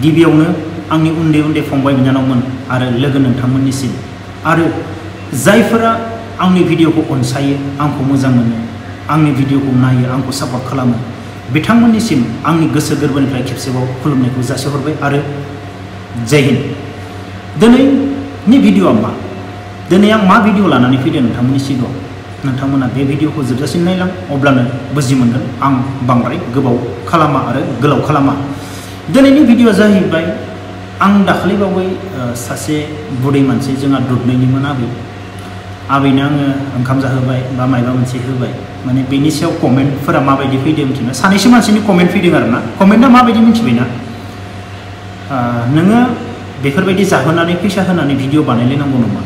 गिबियावनो आंनि उन्दै उन्दै फंबाय बिनानावमोन आरो लोगो नोंथांमोननिसिम आरो जायफोरा आंनि भिडिअखौ अनसायो आंखौ मोजां मोनो आंनि भिडिअखौ नायो आंखौ सापर्ट खालामो बिथांमोननिसिम आंनि गोसो गोरबोनिफ्राय खेबसेबाव खुलुमनायखौ जासिहरबाय आरो जय हिन्द। दिनैनि भिडिअआ मा? दिनै आं मा भिडिअ लानानै फैदों नोंथांमोननि सिगाङाव नोंथांमोना बे भिडिअखौ जोबजासिम नायलां अब्लानो बुजि मोनगोन आं बांद्राय गोबाव खालामा आरो गोलाव खालामा। दिनैनि भिडिअआ जाहैबाय आं दाखालिबावै सासे बुरै मानसि जोंहा दुधनैनिमोन आबैनो आङो ओंखाम जाहोबाय बा माबा मोनसे होबाय माने बेनि सायाव कमेन्टफोरा माबायदि फैदों मिथिना सानैसो मानसिनि कमेन्ट फैदों आरो ना कमेन्टआ माबायदि मिथिबायना नोङो बेफोरबायदि जाहोनानै फैसा होनानै भिडिअ बानायलायनांगौ नामा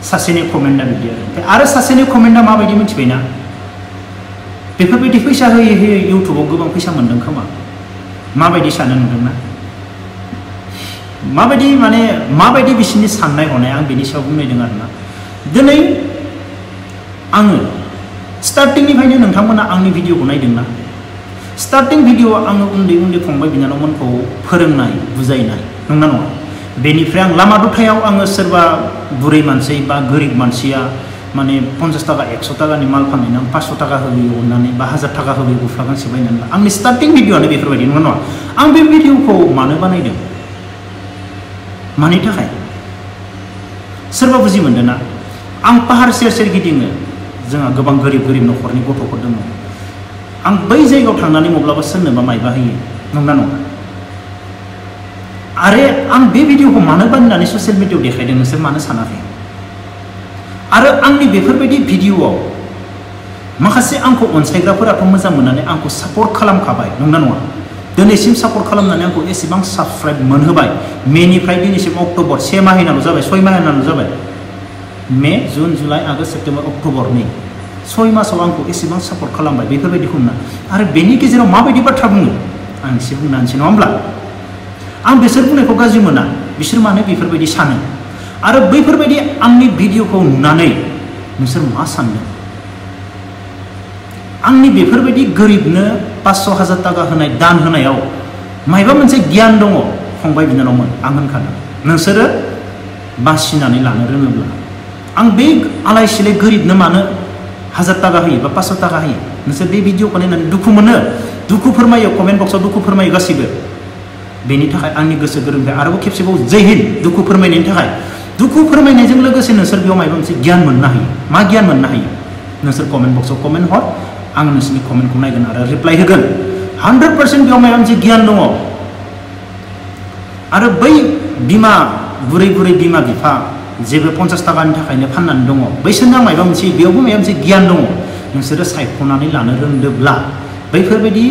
सासेनि कमेन्टआ बिदि आरो सासेनि कमेन्टआ माबायदि मिथिबायना बेफोरबायदि फैसा होयै होयै इउटुबाव गोबां फैसा मोनदों खोमा माबायदि सानो नुदोंना माबायदि बिसोरनि साननाय हनाय आं बेनि सायाव बुंनायदों आरोना दिनै आङो स्टार्टिंनिफ्रायनो नोंथांमोना आंनि भिडिअखौ नायदोंना स्टार्टिं भिडिअ आङो उन्दै उन्दै फंबाय बिनानावमोनखौ फोरोंनाय बुजायनाय नंना नङा बेनिफ्राय आं लामा दथायाव आङो सोरबा बुरै मानसि बा गोरिब मानसिया माने 50 थाखा 100 थाखानि माल फाननानै आं 500 थाखा होयो अननानै बा 1000 थाखा होयो गस्ला गांसे बायनानै आंनि स्टार्टिं भिडिअआनो बेफोरबायदि नङा नङा आं बे भिडिअखौ मानो बानायदों मानि थाखाय सोरबा बुजि मोनदों ना आं पाहार सेर सेर गिदिङो जोंहा गोबां गोरिब न'खरनि गथ'फोर दङ आं बै जायगायाव थांनानै माब्लाबा सोरनोबा मायबा होयो नंना नङा आरो आं बे भिडिअखौ मानो बानायनानै ससियेल मिडियायाव देखायदों नोंसोर मानो सानाखै आरो आंनि बेफोरबायदि भिडिअआव माखासे आंखौ अनसायग्राफोराथ' मोजां मोननानै आंखौ सापर्ट खालामखाबाय नंना नङा दिनैसिम सापर्ट खालामनानै आंखौ एसेबां साबस्क्राइब मोनहोबाय मेनिफ्राय दिनैसिम अक्ट'बर 1 माहिनाल' जाबाय 6 माहिनाल' जाबाय मे जुन जुलाइ आगष्ट सेप्तेम्बर अक्ट'बर 6 मासाव आंखौ एसेबां सापर्ट खालामबाय बेफोरबायदिखौ होनना आरो बेनि गेजेराव माबायदि बाथ्रा बुङो आं एसे बुंना होनसै नङा होमब्ला आं बिसोर बुंनायखौ गाज्रि मोना बिसोर मानो बेफोरबायदि सानो आरो बैफोरबायदि आंनि भिडिअखौ नुनानै नोंसोर मा सानदों आंनि बेफोरबायदि गोरिबनो 500,000 थाखा होनाय दान होनायाव मायबा मोनसे गियान दङ फंबाय बिनानावमोन आं होनखादों नोंसोरो बासिनानै लानो रोङोब्ला आं बे आलाय सिलाय गोरिबनो मानो 1000 थाखा होयो बा 500 थाखा होयो नोंसोर बे भिडिअखौ नायनानै दुखु मोनो दुखु फोरमायो कमेन्ट बक्सआव दुखु फोरमायो गासैबो बेनि थाखाय आंनि गोसो गोरबोनिफ्राय आरोबाव खेबसेबाव जय हिन्द दुखु फोरमायनायनि थाखाय दुखु फोरमायनायजों लोगोसे नोंसोर बेयाव माबा मोनसे गियान मोननो हायो मा गियान मोननो हायो नोंसोर कमेन्ट बक्सआव कमेन्ट हर आं नोंसोरनि कमेन्टखौ नायगोन आरो रिप्लाइ होगोन 100% बेयाव माबा मोनसे गियान दङ आरो बै बिमा बुरै बिमा बिफा जेबो 50 थाखानि थाखायनो फाननानै दङ बैसोरनो आं माबा मोनसे बेयावबो माबा मोनसे गियान दङ नोंसोरो सायख'नानै लानो रोंदोंब्ला बैफोरबायदि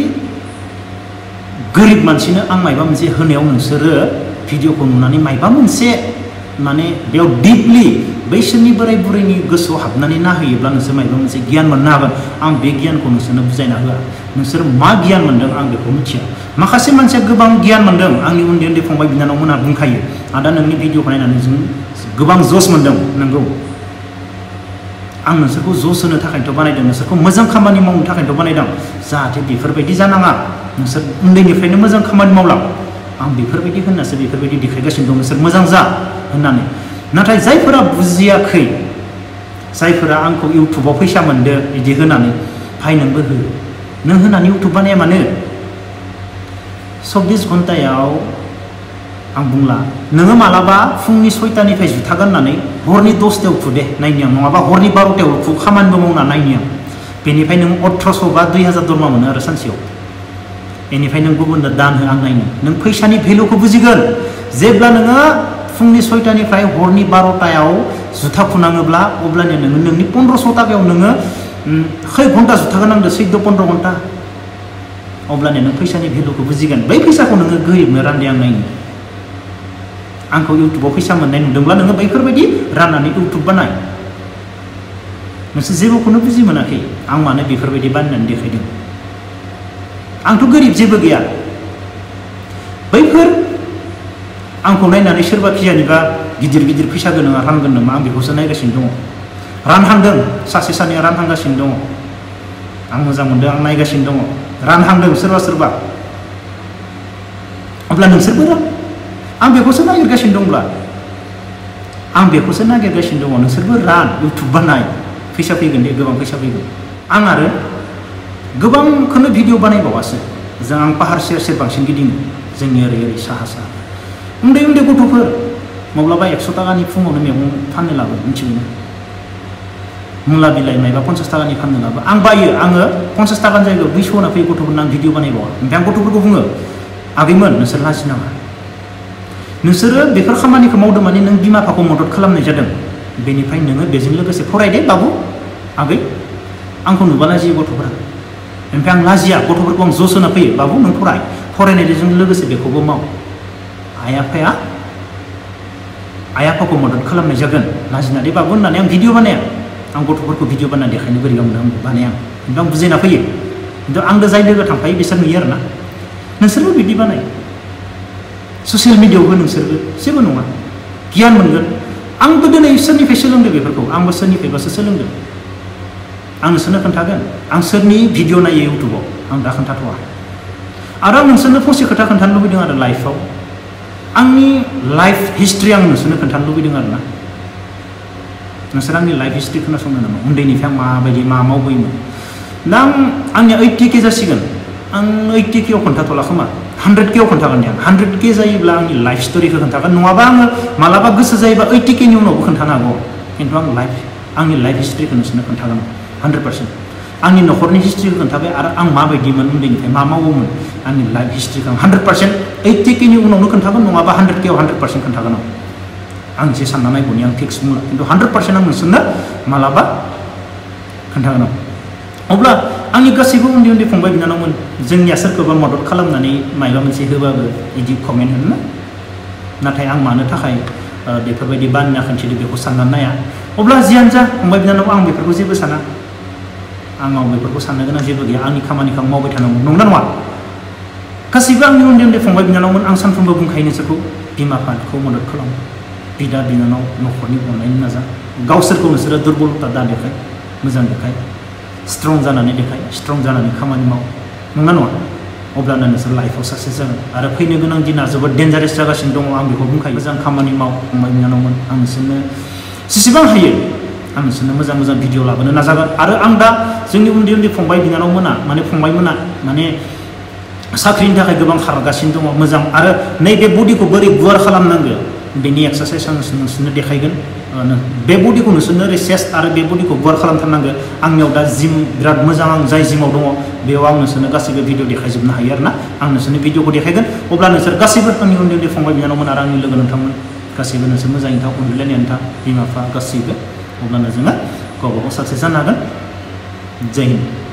गोरिब मानसिनो आं माबा मोनसे होनायाव नोंसोरो भिडिअखौ नुनानै माबा मोनसे माने बेयाव डिपलि बैसोरनि बोराय बुरैनि गोसोआव हाबनानै नायहैयोब्ला नोंसोर माबा मोनसे गियान मोननो हागोन आं बे गियानखौ नोंसोरनो बुजायना होआ नोंसोर मा गियान मोनदों आं बेखौ मिथिया माखासे मानसिया गोबां गियान मोनदों आंनि उन्दै उन्दै फंबाय बिनानावमोनहा बुंखायो आदा नोंनि भिडिअखौ नायनानै जों गोबां जस मोनदों नंगौ आं नोंसोरखौ जस होनो थाखायथ' बानायदों नोंसोरखौ मोजां खामानि मावनो थाखायथ' बानायदों जाहाथे बेफोरबायदि जानाङा नोंसोर उन्दैनिफ्रायनो मोजां खामानि मावलां आं बेफोरबायदि होननासो बेफोरबायदि देखायगासिनो दं नोंसोर मोजां जा होननानै नाथाय जायफोरा बुजियाखै जायफोरा आंखौ इउटुबाव फैसा मोनदो बिदि होनानै फाय नोंबो हो नों होनानै इउटुब बानाया मानो 24 घन्टायाव आं बुंला नोङो मालाबा फुंनि 6टानिफ्राय जुथा गाननानै हरनि 10टायाव उठु दे नायनि आं नङाबा हरनि 12टायाव उठु खामानिबो मावना नायनि आं बेनिफ्राय नों 1800 बा 2000 दरमा मोनो आरो सानसेयाव बेनिफ्राय नों गुबुननो दान हो आं नायनो नों फैसानि भेलुखौ बुजिगोन जेब्ला नोङो फुंनि 6टानिफ्राय हरनि 12टायाव जुथा खुनाङोब्ला अब्लानिया नोङो नोंनि 1500 थाखायाव नोङो खै घन्टा जुथा गानांदो 14-15 घन्टा अब्लानिया नों फैसानि भेलुखौ बुजिगोन बै फैसाखौ नोङो गोरिबनो रानदे आं नायनो आंखौ इउटुबाव फैसा मोननाय नुदोंब्ला नोङो बैफोरबायदि राननानै इउटुब बानाय नोंसोर जेबोखौनो बुजि मोनाखै आं मानो बेफोरबायदि बानायनानै देखायदों आंथ' गोरिब जेबो गैया बैफोर आंखौ नायनानै सोरबा खिजानिबा गिदिर गिदिर फैसा गोनाङा रानगोन नामा आं बेखौसो नायगासिनो दङ रानहांदों सासे सानैया रानहांगासिनो दङ आं मोजां मोनदों आं नायगासिनो दङ रानहांदों सोरबा अब्ला नोंसोरबो रों आं बेखौसो नागिरगासिनो दंब्ला आं बेखौसो नागिरगासिनो दङ नोंसोरबो रान इउटुब बानाय फैसा फैगोन दे गोबां फैसा फैगोन आं आरो गोबांखौनो भिडिअ बानायबावासो जों आं पाहार सेर सेर बांसिन गिदिङो जोंनि ओरै ओरै साहा साहा उन्दै उन्दै गथ'फोर माब्लाबा 100 टाकानि फुङावनो मैगं फाननो लाबो मिथिबायना मुला बिलाइ माइबा 50 टाकानि फाननो लाबो आं बायो आङो 50 टाकानि जायगायाव 200 होना फैयो गथ'फोरनो आं भिडिअ बानायबावा ओमफ्राय आं गथ'फोरखौ बुङो आगैमोन नोंसोर लाजिनाङा नोंसोरो बेफोर खामानिखौ मावदों माने नों बिमा बिफाखौ मदद खालामनाय जादों बेनिफ्राय नोङो बेजों लोगोसे फरायदे बाबु आगै आंखौ नुबा लाजियो गथ'फोरा ओमफ्राय आं लाजिया गथ'फोरखौ आं जस होना फैयो बाबु नों फरायनायजों लोगोसे बेखौबो माव आइ आफाखौ मदद खालामनाय जागोन लाजिना दे बाबु होननानै आं भिडिअ बानाया आं गथ'फोरखौ भिडिअ बानायना देखायनो बोरैबा मोनो आं बानाया खिन्थु आं बुजायना फैयो खिन्थु आंजों जाय लोगो थांफायो बिसोर नुयो आरोना नोंसोरबो बिदि बानाय ससियेल मिडियायावबो नोंसोरबो जेबो नङा गियान मोनगोन आंबो दिनै सोरनिफ्राय सोलोंदों बेफोरखौ आंबो सोरनिफ्रायबासो सोलोंदों आं नोंसोरनो खोन्थागोन आं सोरनि भिडिअ नायो इउटुबाव आं दा खोन्थाथ'वा आरो आं नोंसोरनो फंसे खोथा खोन्थानो लुबैदों आरो लाइफआव आंनि लाइफ हिस्ट्रि आं नोंसोरनो खोन्थानो लुबैदों आरोना नोंसोर आंनि लाइफ हिस्ट्रि खोनासंनो नामा उन्दैनिफ्राय आं माबायदि मा मावबोयोमोन दा आंनिया 80K जासिगोन आं 80K आव खोन्थाथ'ला खोमा 100K आव खोन्थागोन दे आं 100K जायोब्ला आंनि लाइफ स्ट'रिखौ खोन्थागोन नङाबा आङो मालाबा गोसो जायोबा 80K नि उनावबो खोन्थानो हागौ खिन्थु आं आंनि लाइफ हिस्ट्रिखौ नोंसोरनो खोन्थागोन 100% आंनि न'खरनि हिस्ट्रिखौ खोन्थाबाय आरो आं माबायदिमोन उन्दैनिफ्राय मा मावोमोन आंनि लाइफ हिस्ट्रिखौ आं 100% 80K नि उनावनो खोन्थागोन नङाबा 100K आव 100% खोन्थागोन आं जे सानना नायगौनि आं फिक्स बुंला खिन्थु 100% आं नोंसोरनो मालाबा खोन्थागोन अब्ला आंनि गासैबो उन्दै उन्दै फंबाय बिनानावमोन जोंनिया सोरखौबा मदद खालामनानै माबा मोनसे होबाबो बिदि कमेन्ट होनो ना नाथाय आं मानो थाखाय बेफोरबायदि बानिया खिन्थिदो बेखौ साननानै नाया अब्ला जियानो जा फंबाय बिनानाव आं बेफोरखौ जेबो साना आंनाव बेफोरखौ साननो गोनां जेबो गैया आंनि खामानिखौ आं मावबाय थानांगौ नंगौना नङा गासैबो आंनि उन्दै उन्दै फंबाय बिनानावमोन आं सानफ्रोमबो बुंखायो नोंसोरखौ बिमा बिफाखौ मदद खालाम बिदा बिनानाव न'खरनि अननायनि नाजा गावसोरखौ नोंसोरो दुरबलता दा देखाय मोजां देखाय स्ट्रं जानानै देखाय स्ट्रं जानानै खामानि माव नंगौना नङा अब्लानो नोंसोर लाइफआव साक्सेस जागोन आरो फैनो गोनां दिना जोबोद डेन्जारेस जागासिनो दङ आं बेखौ बुंखायो मोजां खामानि माव फंबाय बिनानावमोन आं नोंसोरनो जेसेबां हायो आं नोंसोरनो मोजां मोजां भिडिअ लाबोनो नाजागोन आरो आं दा जोंनि उन्दै उन्दै फंबाय बिनानावमोना फंबायमोना साख्रिनि थाखाय गोबां खारगासिनो दङ मोजां आरो नैबे बडिखौ बोरै गुवार खालामनांगौ बेनि एक्सारसाइज आं नोंसोरनो देखायगोन बे बडिखौ नोंसोरनो रिसेस्ट आरो बे बडिखौ गुवार खालामथारनांगौ आंनियाव दा जिम बिराद मोजां आं जाय जिमाव दङ बेयाव आं नोंसोरनो गासैबो भिडिअ देखायजोबनो हायो आरोना आं नोंसोरनो भिडिअखौ देखायगोन अब्ला नोंसोर गासैबो आंनि उन्दै उन्दै फंबाय बिनानावमोन आरो आंनि लोगो नोंथांमोन गासैबो नोंसोर मोजाङै था उन्दुलायनानै था बिमा बिफा गासैबो अब्लानो जोङो गावबा गाव साक्सेस जानो हागोन जय हिन्द